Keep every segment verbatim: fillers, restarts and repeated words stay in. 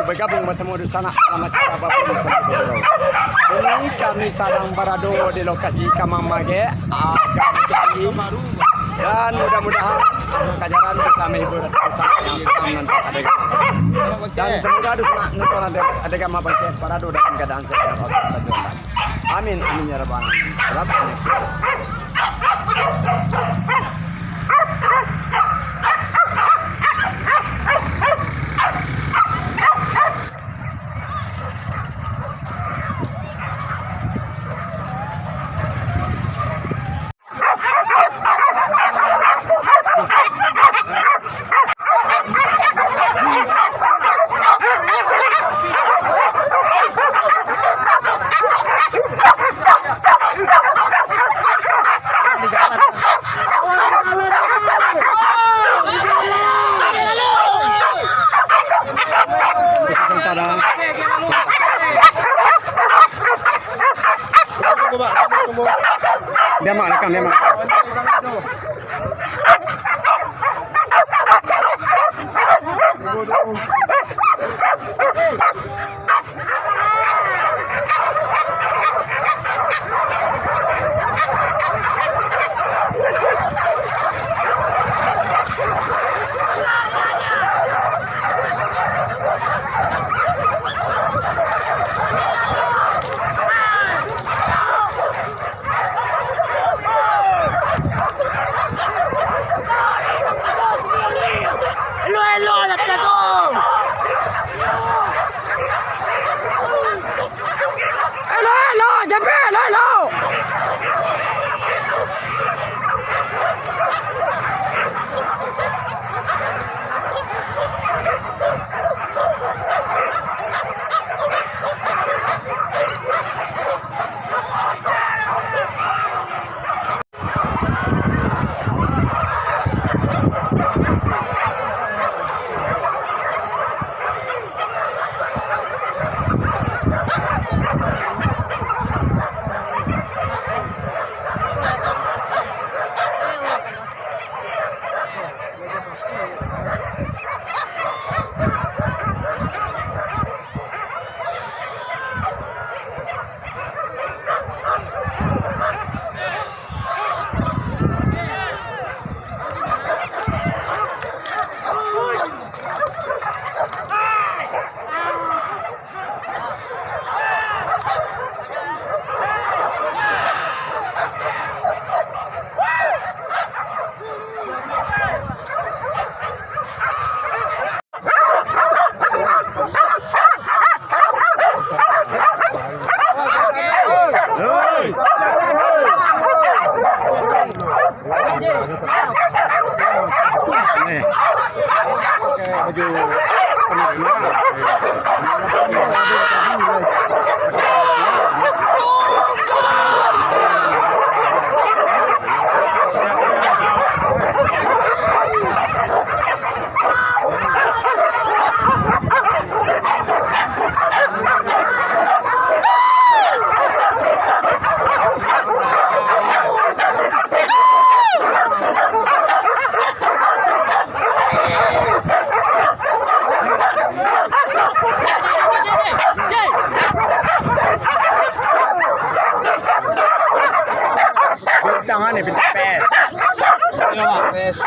Bergabung bersama dunsanak dalam acara Bapun Sambah Gurau. Kini kami sadang barado di lokasi Kamang Magek, ah, Gang Kaki. Dan mudah-mudahan kajaran bisa menghibur dunsanak yang sedang menonton adegan. Dan semoga dunsanak nonton ade-, adegan mabangkek barado dalam keadaan sehat walafiat sajo. Amin, amin, ya rabbal alamin. Selamat menyaksikan. Dia mak rekam, dia mak. Elok-elok lah kita tu. Elok-elok, Jepit, elok-elok. Bintang ni, bintang P S. Iya, Pak, P S.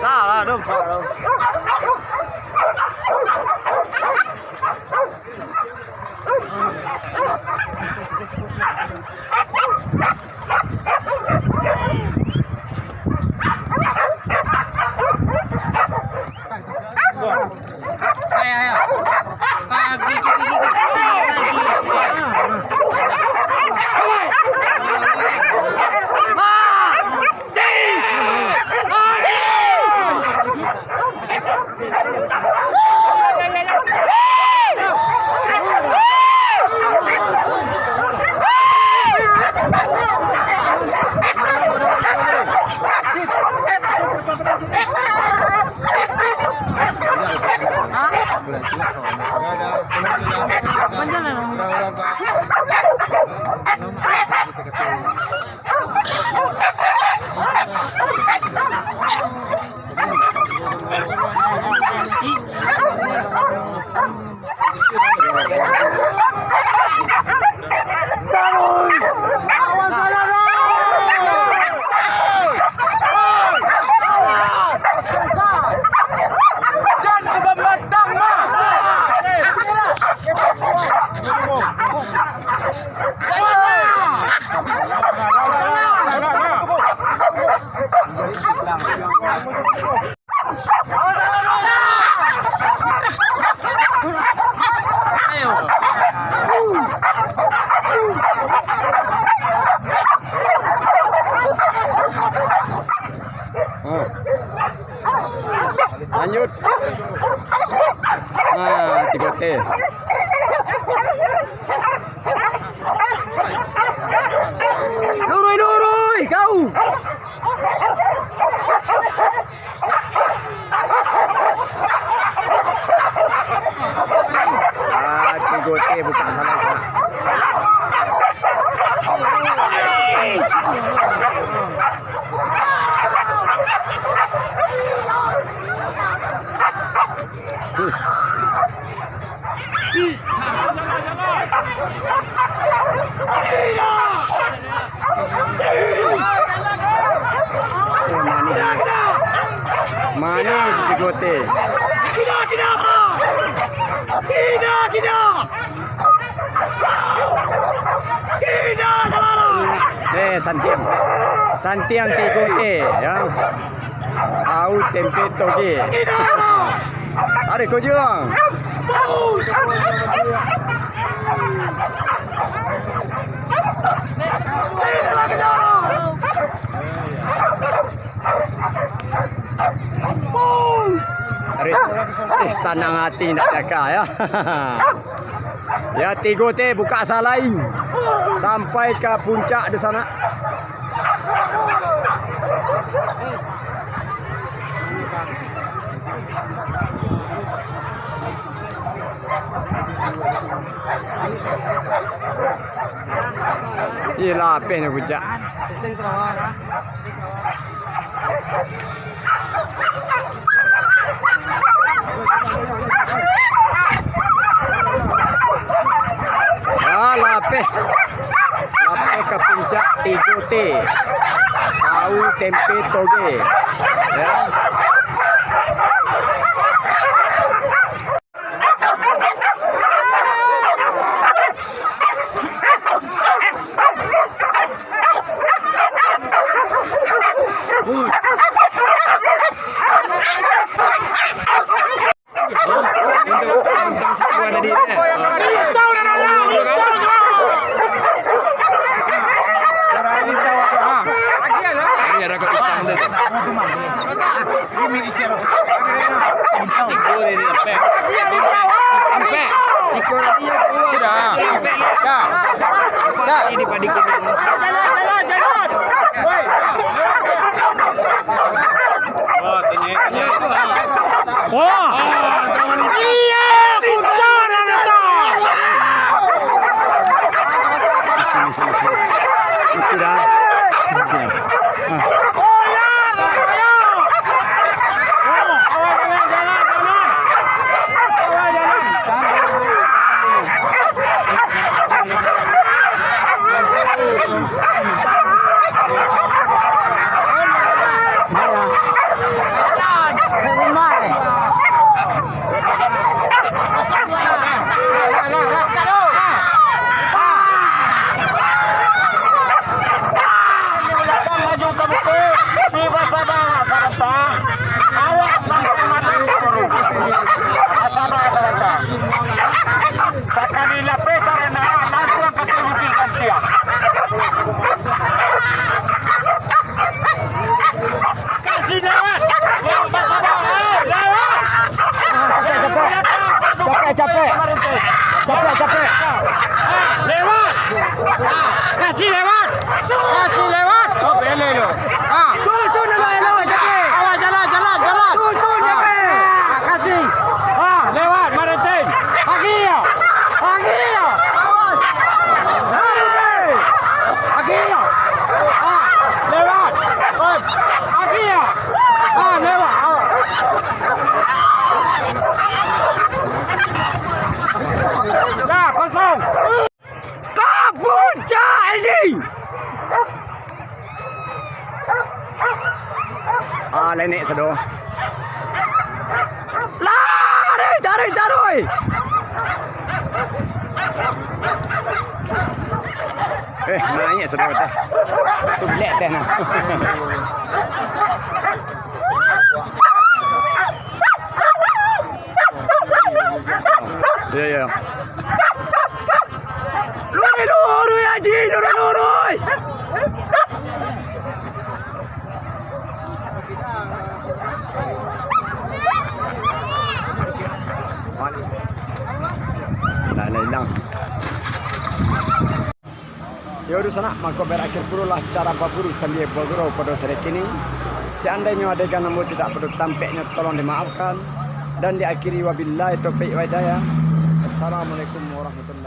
Lah, lah, dom. Ayo, ayo. Ah, gigi, gigi, gigi. Gote buka salah salah. Manih. Manih di Gote. Tidak, tidak, Pak. Tidak, tidak. Tidak, saudara. Eh, santiang. Santiang di Gote, ya. Tahu tempe toge. Tidak. Tarik ko juang. Bus. Tarik. Eh, sanang hati nak kakak, ya. Ya, tigo teh buka salai. Sampai ka puncak di sana. Iyolah, apehnyo puncak. Ah, lapeh. Lapeh ka puncak tigo teh. Tahu, tempe, toge. Ya. Untuk nonton si Tua tadi, eh. Tadi ada kat pisang tu. Ampek. Ampek. Siko lagi yang semua. Dah. Dah. Dah. Ini padi kuning. Wah, tanya, tanya. Wah. Iya, kuncana datang. Isi, isi, isi. Isi dah. Isi dah. Ah. Sakali lapeh tarenang, langsuang ka timuti gantiang. Kasih lewat. Lewat, basabak. Lewat. Capek, capek. Capek, capek. Capek, capek. Lewat. Kasih lewat. Kasih lewat. Oh, belok tu. Ah. Susun elok-elok, capek. Awas, jalan, jalan, jalan. Susun, capek. Ah, kasih. Ah, lewat, Maritim. Pagi ya. Pagi ya. Pagi ya. Ah, lewat. Oh, pagi ya. Ah, lewat. Ah. Dah, kosong. Ka puncak, anjing! Ah, lenek sado. Lari, tarik, tarik! Eh, naik sado dah. Tu bilek teh nah. Ya, ya. Luruih, luruih, Haji, luruih, luruih. Lah, lah ilang. Yo, dunsanak, mako barakhir pulolah acara baburu sambia bagurau pado sore kini. Seandainyo adegan ambo tidak pado tampeknyo, tolong dimaafkan. Dan diakhiri wabillahi taufiq wal hidayah. Assalamualaikum warahmatullahi